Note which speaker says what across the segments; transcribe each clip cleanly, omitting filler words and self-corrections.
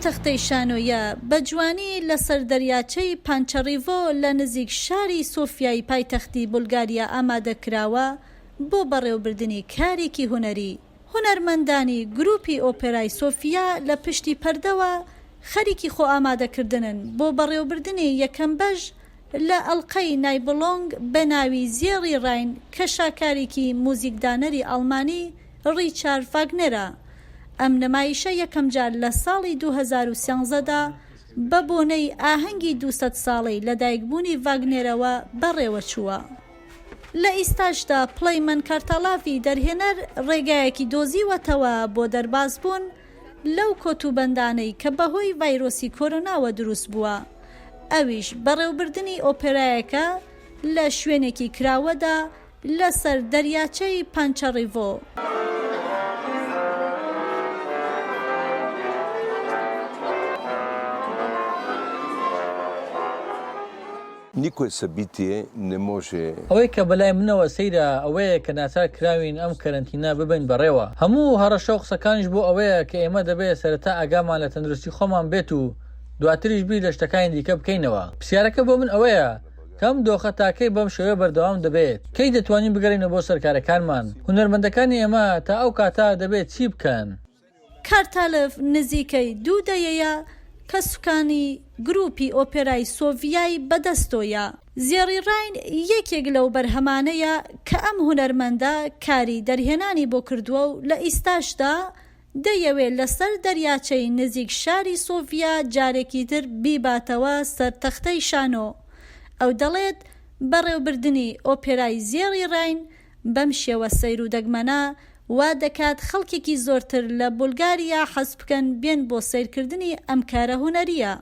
Speaker 1: تەختەی شانۆیە بە جوانی لەسەر دەریاچەی پانچەڕیڤۆ لە نزیک شاری سۆفیای پایتەختی بولگاریا ئامادە کراوە بۆ بەڕێوبردنی کارێکی هونەری. هونەرمەندانی گروپی ئۆپێرای سۆفیا لە پشتی پەردەوە خەریکی خۆئامادەکردنن بۆ بەڕێوبردنی یەکەم بەش لە ئەڵقەی نایبڵۆنگ بە ناوی زێڕی ڕاین کە شاکارێکی موزیکدانەری ئەڵمانی ڕیچارد ڤاگنەرە. ئەم نمایشە یەکەمجار لە ساڵی 2013 دا بە بۆنەی ئاهەنگی 200 ساڵەی لەدایکبوونی ڤاگنێرەوە بەڕێوەچووە. لە ئیستاشدا پڵەیمەن کارتالاڤی دەرهێنەر ڕێگایەکی دۆزیوەتەوە بۆ دەربازبوون لەو کۆتوبەندانەی کە بەهۆی ڤایرۆسی کۆرۆناوە دروستبووە، ئەویش بەڕێوبردنی ئۆپێرایەکە لە شوێنێکی کراوەدا لەسەر دەریاچەی پانچەڕیڤۆ.
Speaker 2: Никое събитие не може.
Speaker 3: ئەوەی کە بەلای منەوە سەیرە ئەوەیە کە ناچار کراوین ئەم کەرەنتینە ببەین بەڕێوە. هەموو هەڕەشە و قسەکانیش بۆ ئەوەیە کە ئێمە دەبێت سەرەتا ئاگامان لە تەندروستی خۆمان بێت و دواتریش بیر لە شتەکانی دیکە بکەینەوە. پرسیارەکە بۆ من ئەوەیە کە ئەم دۆخە تا کەی بەم شێوەیە بەردەوام دەبێت؟ کەی دەتوانین بگەڕێینەوە بۆ سەر کارەکانمان؟ هونەرمەندەکانی ئێمە تا ئەو کاتە دەبێت چی بکەن؟
Speaker 1: کارتالف نزیکەی دوو دەیەیە کە سوکانی گروپی ئۆپێرای سۆڤیای بەدەستۆیە. زێڕی ڕاین یەکێک لەو بەرهەمانەیە کە ئەم هونەرمەندە کاری دەرهێنانی بۆ کردووە و لە ئیستاشدا دەیەوێ لەسەر دەریاچەی نزیک شاری سۆڤیا جارێکی تر بیباتەوە سەر تەختەی شانۆ. ئەو دەڵێت بەڕێوبردنی ئۆپێرای زێڕی ڕاین بەم شێوە سەیر و دەگمەنە وا دەکات خەڵکێکی زۆرتر لە بولگاریا حەز بکەن بێن بۆ سەیرکردنی ئەم کارە هونەرییە.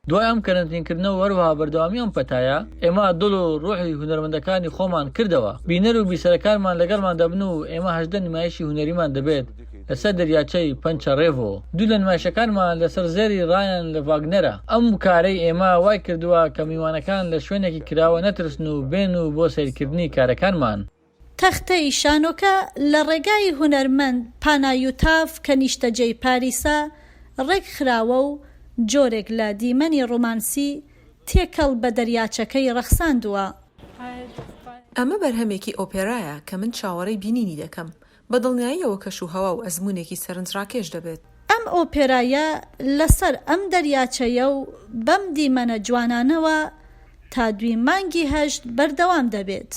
Speaker 3: دوای ئەم کەرەنتینکردنە و هەروەها بەردەوامی ئەم پەتایە، ئێمە دڵ و ڕوحی هونەرمەندەکانی خۆمان کردەوە. بینەر و بیسەرەکانمان لەگەڵمان دەبن و ئێمە 18 نمایشی هونەریمان دەبێت لەسەر دەریاچەی پەنچەڕێڤۆ. دوو لە نمایشەکانمان لەسەر زێری ڕایەن لە ڤاگنەرە. ئەم کارەی ئێمە وای کردووە کە میوانەکان لە شوێنێکی کراوە نەترسن و بێن و بۆ سەیرکردنی کارەکانمان.
Speaker 1: تەختەی شانۆکە لە ڕێگای هونەرمەند پانایوتاف کە نیشتەجێی پاریسە ڕێکخراوە و جۆرێک لە دیمەنی ڕۆمانسی تێکەڵ بە دەریاچەکەی ڕەخساندووە.
Speaker 4: ئەمە بەرهەمێکی ئۆپێرایە کە من چاوەڕێی بینینی دەکەم. بە دڵنیاییەوە کەش و هەوا و ئەزموونێکی سەرنجڕاکێش دەبێت.
Speaker 1: ئەم ئۆپێرایە لەسەر ئەم دەریاچەیە و بەم دیمەنە جوانانەوە تا دوی مانگی هەشت بەردەوام دەبێت.